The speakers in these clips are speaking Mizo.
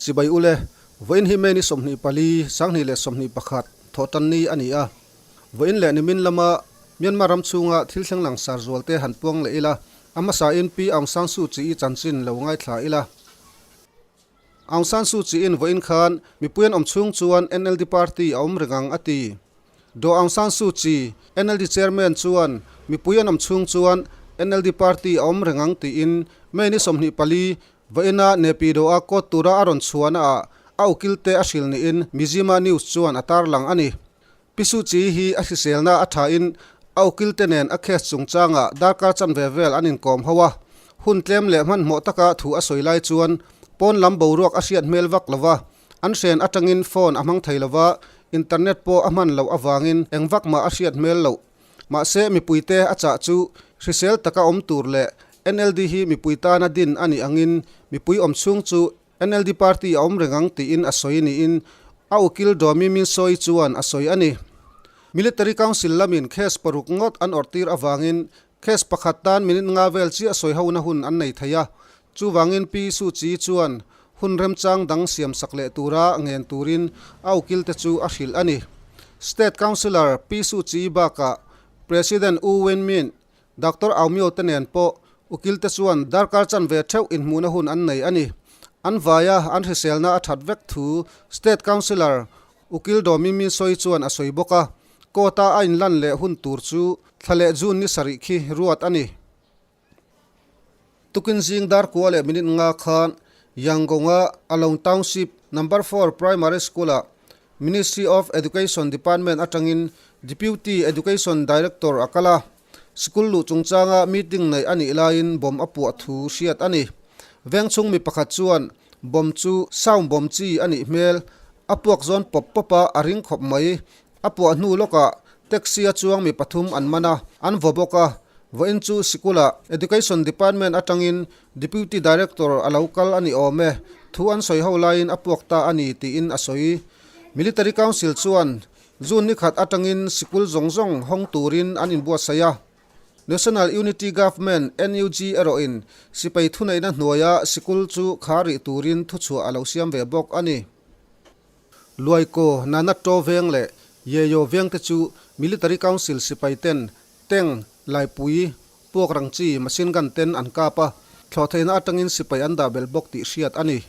Chibai ule, vawiin hi May ni 24, 2021, thawhtanni a ni a. Vawiin leh nimin lama Myanmar ram chhunga thil thleng langsar zualte han puang leh ila, a hmasain Pi Aung San Suu Kyi chanchin lo ngaithla ila. Aung San Suu Kyi-in vawiin khan mipui an awm chhung chuan NLD party a awm reng ang a ti. Daw Aung San Suu Kyi, NLD chairman chuan mipui an awm chhung chuan NLD party a awm reng ang tiin May ni 24, Vawiina Nepido-a court tura a rawn chhuahna ah a ukil te a hrilh niin Mizzima News chuan a tarlang a ni. Pi Suu Kyi hi a hriselna a thain a ukil te nen a case chungchangah darkar chanve vel an inkawm ho a, hun tlem leh hmanhmawh taka thu a sawi lai chuan pawn lam boruak a hriat hmel vak lova, an hren atangin phone a hmang thei lova, internet pawh a hman loh avangin eng vak mah a hriat hmel loh. Mahse, mipuite a chah chu hrisel taka awm tur leh NLD hi mipui tana din a nih angin mipui awm chhung chu NLD party a awm reng ang tiin a sawi niin a ukil Domi Minsawi chuan a sawi a ni. Military Council lamin case paruk ngawt an awrhtir avangin case pakhat tan minute nga vel chiah sawi hona hun an nei thei a, chuvangin Pi Suu Kyi chuan hun remchang dang siamsak leh tura ngen turin a ukilte chu a hrilh a ni. State Councillor Pi Suu Kyi bakah President U Win Myint, Doctor Aung Myo te nen pawh ukilte chuan darkar chanve theuh inhmuhna hun an nei a ni. An vaia an hriselna a that vek thu State Councillor Ukil Daw Mi Min Sawi chuan a sawi bawk a, court-a a inlan leh hun tur chu thla leh June ni sarih khi ruat a ni. Tukin zing dar kua leh minute nga khan Yangon-a Along Township Number 4 Primary School-ah Ministry of Education Department atangin Deputy Education Director a kal a, sikul luh chungchanga meeting neih a nih laiin bomb a puah thu hriat a ni. Vengchhung mi pakhat chuan bomb chu sound bomb chi a nih hmel, a puak zawn pawp pawp a, a ring khawp mai. A puah hnu lawkah taxi a chuang mi pathum an man a, an vaw bawk a. Vawiin chu sikulah Education Department atangin Deputy Director a lo kal a ni awm e, thu an sawi ho laiin a puak ta a ni tiin a sawi. Military Council chuan June ni khat atangin sikul zawng zawng hawng turin an inbuatsaih a. National Unity Government, NUG, erawhin sipai thuneihna hnuaia sikul chu khar rih turin thuchhuah a lo siam ve bawk a ni. Luaikaw, Nanatto veng leh Yeyo veng te chu Military Council sipai ten tank, laipui, puak rang chi, machine gun ten an kap a, thlawhtheihna atangin sipai an dah belh bawk tih hriat a ni.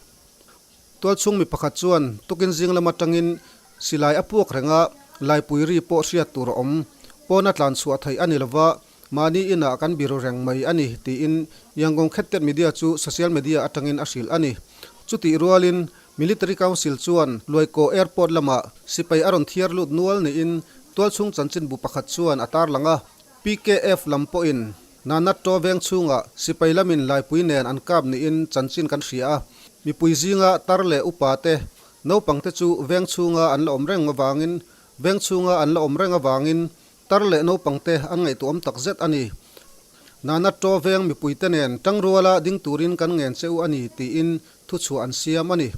Tualchhung mi pakhat chuan tukin zing lam atangin silai a puak reng a, laipui ri pawh hriat tur a awm. Pawna tlan chhuah theih a ni lova, mahni inah kan biru reng mai a ni, tiin Yangon Khettet Media chu social media atangin a hrilh a ni. Chutih rualin Military Council chuan Luaikaw Airport lamah sipai a rawn thiar lut nual niin tualchhung chanchinbu pakhat chuan a tarlang a. PKF lam pawhin Nanatto veng chhungah sipai lamin laipui nen an kap niin chanchin kan hria a. Mipui zinga tar leh upa te, naupangte chu veng chhunga an la awm reng avangin veng chhunga an la awm reng avangin tar leh naupangte an ngaihtuahawm takzet a ni. Nanatto veng mipuite nen tangruala ding turin kan ngen che u a ni tiin thuchhuah an siam a ni.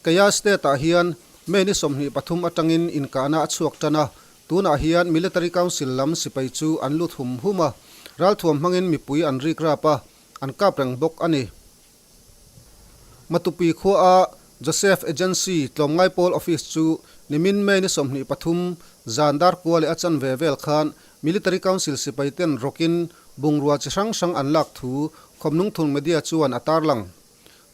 Kaya State-ah hian May ni 23 atangin inkahna a chhuak tan a, tunah hian Military Council lam sipai chu an lut hum hum a, ralthuam hmangin mipui an rik rap a, an kap reng bawk a ni. Matupi khuaa Joseph Agency tlawmngai pawl office chu nimin May ni 23 zan dar kua leh a chanve vel khan Military Council sipai ten rawkin bungrua chi hrang hrang an lak thu Khawmnungthung Media chuan a tarlang.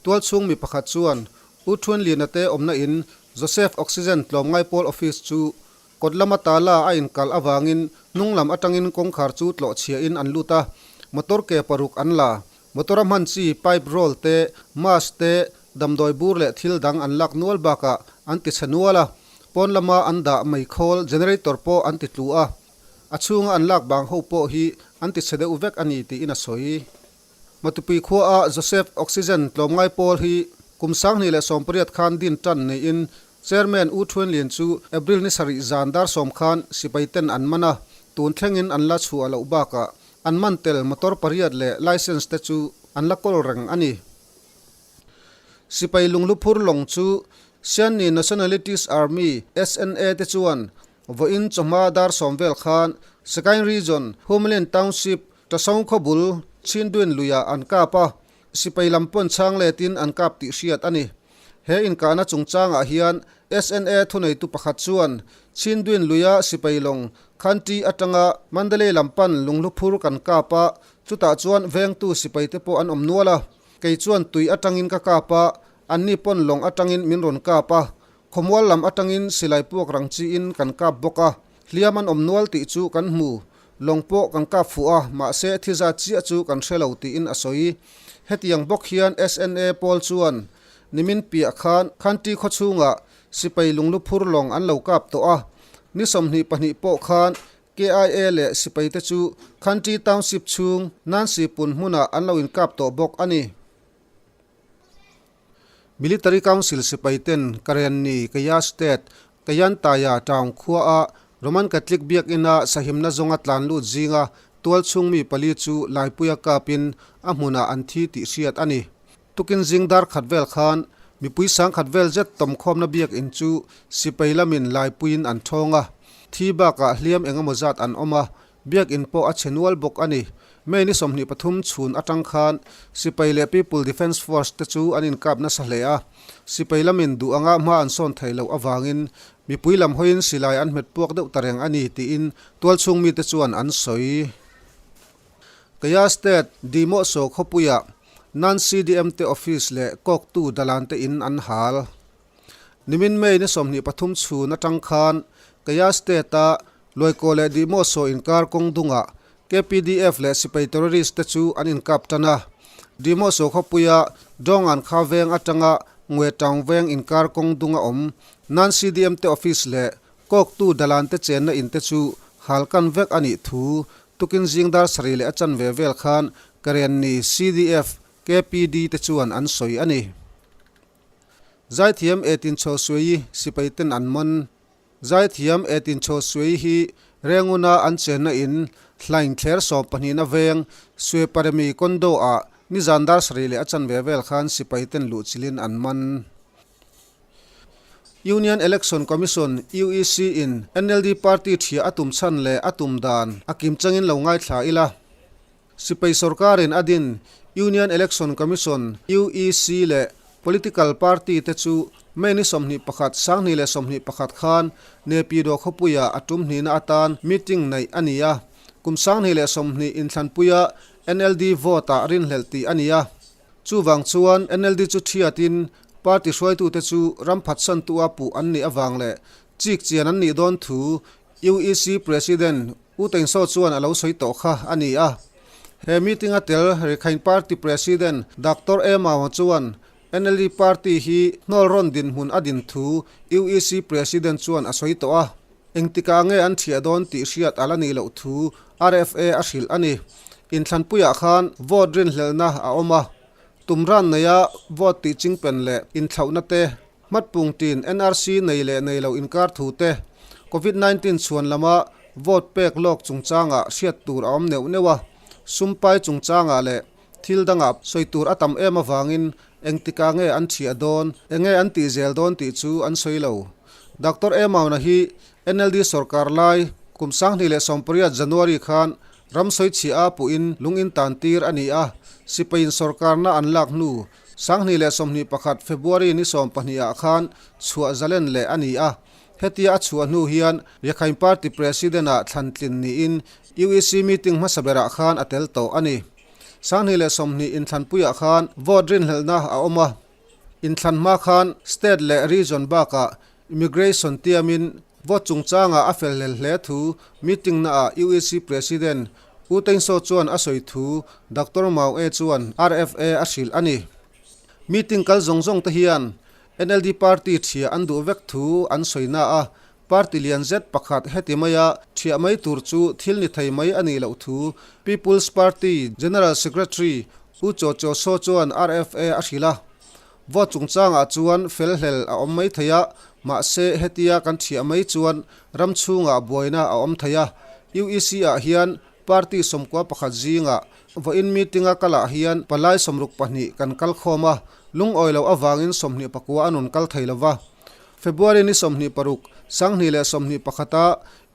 Tualchhung mi pakhat chuan U Thunliana te awmna in Joseph Oxygen tlawmngai pawl office chu kawt lama tala a inkalh avangin hnung lam atangin kawngkhar chu tlawh chhia in an lut a, motor ke paruk an la. Motor a hman chi pipe roll te, mask te, damdawi bur leh thil dang an lak nual bakah an ti chhe nual a, pawn lama an dah meikhawl generator pawh an ti tlu a, a chhunga an lak bang ho pawh hi an ti chhe deuh vek a ni tiin a sawi. Matupui khuaa Joseph Oxygen tlawmngai pawl hi kum 2018 khan din tan niin Chairman U Thunlin chu April ni sarih zan dar sawm khan sipai ten an man a, tun thlengin an la chhuah loh bakah an man tel motor pariat leh licence te chu an la kawl reng a ni. Sipai lunglu phur lawng chu Sianni Nationalities Army, SNA, te chuan Vawiin chawhma dar sawm vel khan Sagaing Region, Humlin Township, Tasawng khawbul Chinduin luiah an kap a, sipai lam pawn chhang letin an kap tih hriat a ni. He inkahna chungchangah hian SNA thuneitu pakhat chuan Chhinduin luia sipai lawng Khanti atanga Mandalay lam pan lunghlu phur kan kap a, chutah chuan vengtu sipaite pawh an awm nual a. Kei chuan tui atangin ka kap a, anni pawn lawng atangin min rawn kap a. Khawmual lam atangin silai puak rang chiin kan kap bawk a, hliam an awm nual tih chu kan hmu. Lawng pawh kan kap fuh a, mahse thi zat chiah chu kan hre lo tiin a sawi. Hetiang bawk hian SNA pawl chuan nimin piah khan Khanti khawchhungah sipai lunglu phur lawng an lo kap tawh a, ni 22 pawh khan KIA leh sipaite chu Khanti Township chhung Nansi pun hmunah an lo inkap tawh bawk a ni. Military Council sipaiten Karenni, Kayah State, Kayantaya town khuaa Roman Catholic biakina sahimna zawnga tlan lut zinga tualchhung mi pali chu Laipuia kapin a hmunah an thi tih hriat a ni. Tukin zing dar khat vel khan mipui sangkhat vel zet tawmkhawmna biakin chu sipai lamin Laipuiin an thawng a, thi bakah hliam engemaw zat an awm a, Biakinn pawh a chhe nual bawk a ni. May ni 23 chhun atang khan Sipai leh People Defence Force te chu an inkap nasa hle a. Sipai lamin duh anga hma an sawn theih loh avangin mipui lam hawiin silai an hmet puak deuh ta reng a ni tiin tualchhung mite chuan an sawi. Kaya State Dimoso khawpuiah Non-CDM te office leh kawktu dalan te in an hal. Nimin May ni 23 chhun atang khan Kaya State-a Luaikaw leh Dimoso inkar kawng dungah KPDF leh sipai terrorist te chu an inkap tan a. Dimoso khawpuia Dongan kha veng atanga Ngwe Taung veng inkar kawng dunga awm Non-CDM te office leh kawktu dalan te chenna in te chu halkan vek a nih thu tukin zing dar sarih leh a chanve vel khan Karenni CDF KPD te chuan an sawi a ni. Zaithiam Etin Chhosuei sipai ten an man. Zaithiam Etin Chhosuei hi Renguna an chenna in hlain thler 12 na veng Sueparemi Kondo ah nizan dar sarih leh a chanve vel khan sipai ten luh chilin an man. Union Election Commission, UEC, in NLD party thiah a tum chhan leh a tum dan a kim changin lo ngaithla ila. Sipai sorkarin a din Union Election Commission, UEC, leh political party te chu May ni 21, 2021 khan Naypyidaw khawpuia a tum hnihna atan meeting neih a ni a. Kum 2020 inthlanpuia NLD vote-ah rinhlelh tih a ni a. Chuvang chuan NLD chu thiatin party hruaitute chu ram phatsantua puh an nih avang leh chik chian an nih dawn thu UEC President U Thein Saw chuan a lo sawi tawh kha a ni a. He meeting a tel Rakhine Party President Doctor A Maung chuan NLD Party hi hnawl rawn dinhmun a din thu UEC President chuan a sawi tawh a. Engtikah nge an thiah dawn tih hriat a la nih loh thu RFA a hrilh a ni. Inthlanpuiah khan vote rinhlelhna a awm a. Tum ran neia vote tih chingpen leh inthlauhna te Hmatpung tin NRC nei leh nei lo inkar thu te, Covid 19 chhuan lama vote pek lawk chungchangah hriat tur a awm neuh neuh a, sumpai chungchangah leh thil dangah sawi tur a tam em avangin engtikah nge an thiah dawn, enge an tih zel dawn tih chu an sawi lo. Doctor A Mauna hi NLD sorkar lai kum 2018 January khan ram sawi chhiah a puhin lung in tan tir a ni a, sipaiin sorkarna an lak hnu 2021 February ni 12 ah khan chhuah zalen leh a ni a. Hetia a chhuah hnu hian Rakhine Party President ah thlan tlin niin UEC meeting hmasa berah khan a tel tawh a ni. 2020 inthlanpuiah khan vote rinhlelhna a awm a. Inthlan hma khan state leh region bakah immigration tiamin vote chungchangah a fel hlel hle thu meeting naah UEC President U Thein Saw chuan a sawi thu Doctor Maung E chuan RFA a hrilh a ni. Meeting kal zawng zawng te hian NLD party thiah an duh vek thu an sawi na a, party lian zet pakhat heti maia thiah mai tur chu thil ni thei mai a nih loh thu People's Party General Secretary U Cho Cho Saw chuan RFA a hrilh a. Vote chungchangah chuan fel hlel a awm mai thei a, mahse hetia kan thiah mai chuan ram chhungah buaina a awm thei a. UEC-ah hian party 91 zingah vawiin meeting-a kalah hian palai 62 kan kal khawm a, lungawi loh avangin 29 a nun kal thei lo va. February ni 26, 2021-a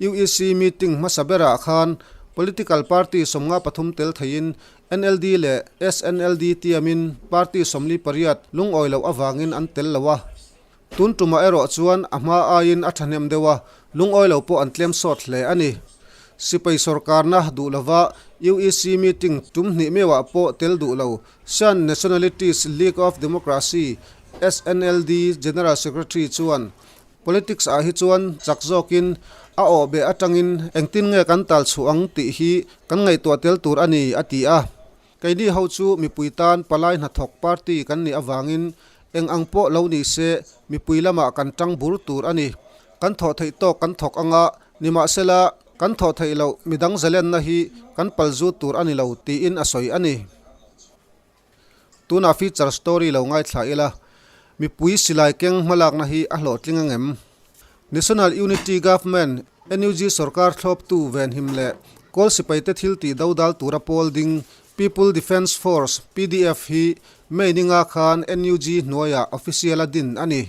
UEC meeting hmasa berah khan Political party 53 tel theiin NLD leh SNLD tiamin party 48 lungawi loh avangin an tel lo a. Tun tumah erawh chuan a hma aiin a thahnem deuh a, lungawi lo pawh an tlem sawt hle a ni. Sipai sorkarna duh lova UEC meeting tum hnih meuhah pawh tel duh lo Shan Nationalities League of Democracy, SNLD, General Secretary chuan Politics ah hi chuan chak zawkin a awh beh atangin engtin nge kan tal chhuah ang tih hi kan ngaihtuah tel tur a ni, a ti a. Keini ho chu mipui tan palai hnathawk party kan nih avangin eng ang pawh lo ni se mipui lamah kan tang bur tur a ni. Kan thawh theih tawk kan thawk anga nimahsela kan thawh theih loh midang zalenna hi kan pal zut tur a ni lo tiin a sawi a ni. Tunah feature story lo ngaithla ila, mipui silai keng hmalakna hi a hlawhtling angem? National Unity Government, NUG, sorkar thlawptu venhim leh kawl sipaite thil tih dodal tura pawl ding People Defence Force, pdf, hi May ninga khan NUG hnuaiah official a din a ni.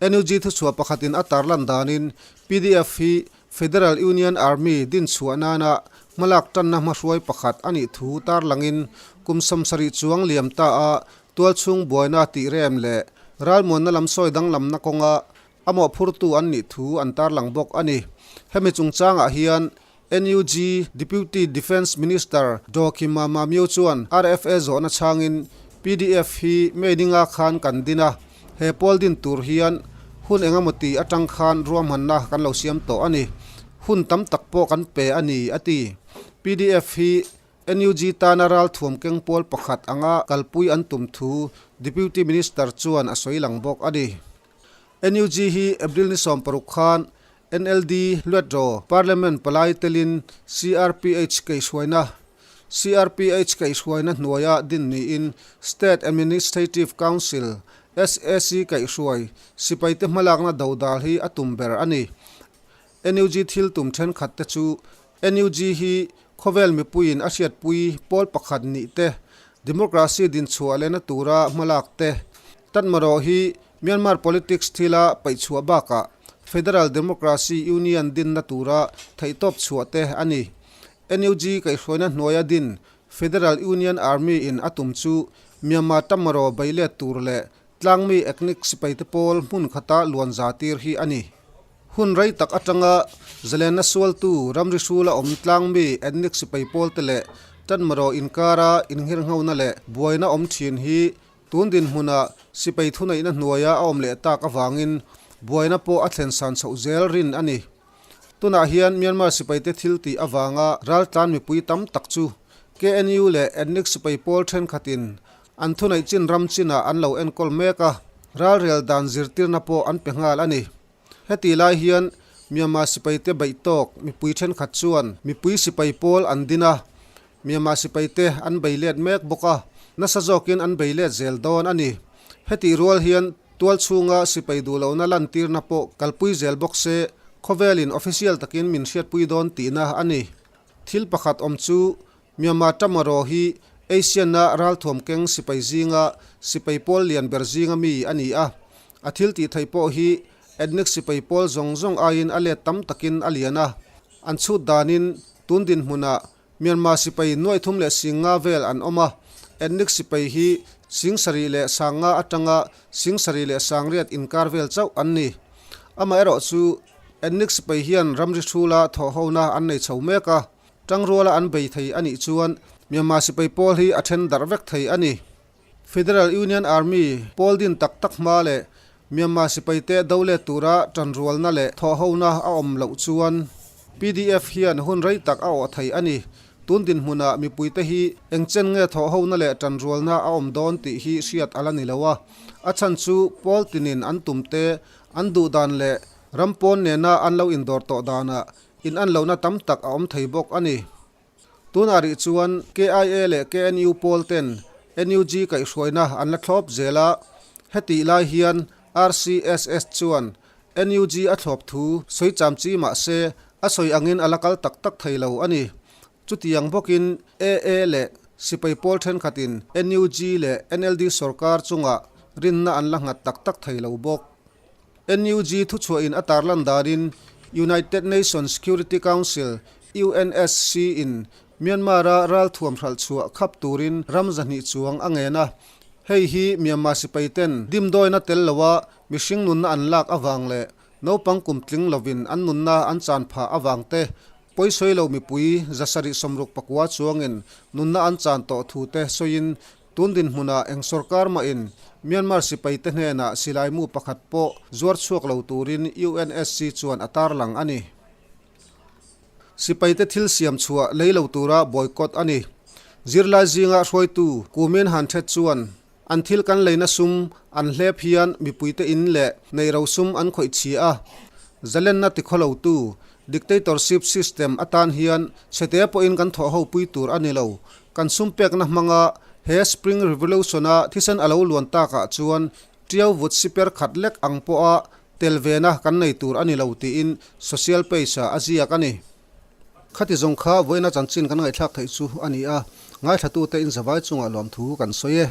NUG thuchhuah pakhatin a tarlan danin pdf hi Federal Union Army din chhuah nana hmalak tanna hmahruai pakhat a nih thu tarlangin kum 70 chuang liam ta a tualchhung buaina tih rem leh ralmuanna lam sawi danglamna kawnga a mawhphurtu an nih thu an tarlang bawk a ni. Hemi chungchangah hian NUG Deputy Defence Minister Daw Khima Mamio chuan RFA zawhna chhangin, pdf hi May ninga khan kan din a, he pawl din tur hian hun engemaw ti atang khan ruahmanna kan lo siam tawh a ni. Hun tam tak pawh kan pe a ni, a ti. Pdf hi NUG tana ralthuam keng pawl pakhat anga kalpui an tum thu Deputy Minister chuan a sawi lang bawk a ni. NUG hi April ni 60 khan NLD Luatro Parliament palai telin CRPH kaihhruaina CRPH kaihhruaina hnuaia din niin State Administrative Council, SAC, kaihhruai sipaite hmalakna dodal hi a tum ber a ni. NUG thil tum thenkhat te chu NUG hi khawvel mipuiin a hriatpui pawl pakhat nih te, democracy dinchhuah lehna tura hmalak te, Tatmarawh hi Myanmar politics thila paihchhuah bakah Federal Democracy Union dinna tura theihtawp chhuah te a ni. NUG kaihhruaina hnuaia din Federal Union Army in a tum chu Myanmar Tamaraw beilet tur leh tlangmi ethnic sipaite pawl hmun khata luan za tir hi a ni. Hun rei tak atanga zalenna sualtu ramri hrula awm tlangmi ethnic sipai pawlte leh Tatmaraw inkara inghirnghona leh buaina awm thin hi Tun dinhmunah sipai thuneihna hnuaia a awm leh tak avangin buaina pawh a thlen san chhoh zel rin a ni. Tunah hian Myanmar sipaite thil tih avanga raltlan mipui tam tak chu KNU leh ethnic sipai pawl thenkhatin an thuneih chin ram chinah an lo enkawl mek a, ralrel dan zirtirna pawh an pe nghal a ni. Heti lai hian Myanmar sipaite beih tawk mipui thenkhat chuan mipui sipai pawl an din a, Myanmar sipaite an bei let mek bawk a, nasa zawkin an bei let zel dawn a ni. Hetih rual hian tual chhunga sipai duhlohna lantirna pawh kalpui zel bawk se, khawvelin official takin min hriatpui dawn tihna a ni. Thil pakhat awm chu Myanmar Tamaraw hi Asian-a ralthuam keng sipai zinga sipai pawl lian ber zinga mi a ni a, a thil tih theih pawh hi ethnic sipai pawl zawng zawng aiin a let tam takin a lian a, an chhut danin tun dinhmunah Myanmar sipai 350 vel an awm a, ethnic sipai hi 75,000 atanga 78,000 inkar vel chauh an ni. Amaherawh chu ethnic sipai hian ramri hrula thawhhona an nei chho mek a, tangruala an bei thei a nih chuan Myanmar sipai pawl hi a then darh vek thei a ni. Federal Union Army pawl din tak tak hma leh Myanmar sipaite do let tura tanrualna leh thawhhona a awm loh chuan pdf hian hun rei tak a awh thei a ni. Tun dinhmunah mipuite hi eng chen nge thawhhona leh tanrualna a awm dawn tih hi hriat a la ni lo a. A chhan chu pawl tinin an tumte an duh dan leh ram pawn nena an lo indawr tawh danah in-an lohna tam tak a awm thei bawk a ni. Tunah rih chuan KIA leh KNU pawl ten NUG kaihhruaina an la thlawp zel a, hetih lai hian RCSS chuan NUG a thlawp thu sawi cham chi mah se a sawi angin a la kal tak tak thei lo a ni. Chutiang bawkin AA leh sipai pawl thenkhatin NUG leh NLD sorkar chungah rinna an la nghat tak tak thei lo bawk. NUG thuchhuahin a tarlan danin United Nations Security Council, UNSC in Myanmar-a ralthuam hralh chhuah khap turin ram 200 chuang a ngen a. Hei hi Myanmar sipaiten dimdawina tel loa mihring nunna an lak avang leh naupang kum tling lovin an nunna an chan phah avang te, pawisawi lo mipui 769 chuangin nunna an chan tawh thu te sawiin Tun dinhmunah eng sorkar mahin Myanmar sipaite hnenah silaimu pakhat pawh zuar chhuak lo turin UNSC chuan a tarlang a ni. Sipaite thil siam chhuah lei lo tura boycott a ni. Zirlai zinga hruaitu Kumin Han Thet chuan an thil kan leina sum an hlep hian mipuite in leh nei ro sum an khawih chhia a, zalenna tikhawlotu dictatorship system atan hian chhete pawhin kan thawhho pui tur a ni lo. Kan sum pekna hmanga he Spring Revolution-a thisen a lo luan takah chuan Tiau vut siper khat lek ang pawha tel vena kan nei tur a ni lo tiin social page-ah a ziak a ni. Khati zawng kha vawiina chanchin kan ngaihthlak theih chu a ni a, ngaithlatute inzavai chungah lawmthu kan sawi e.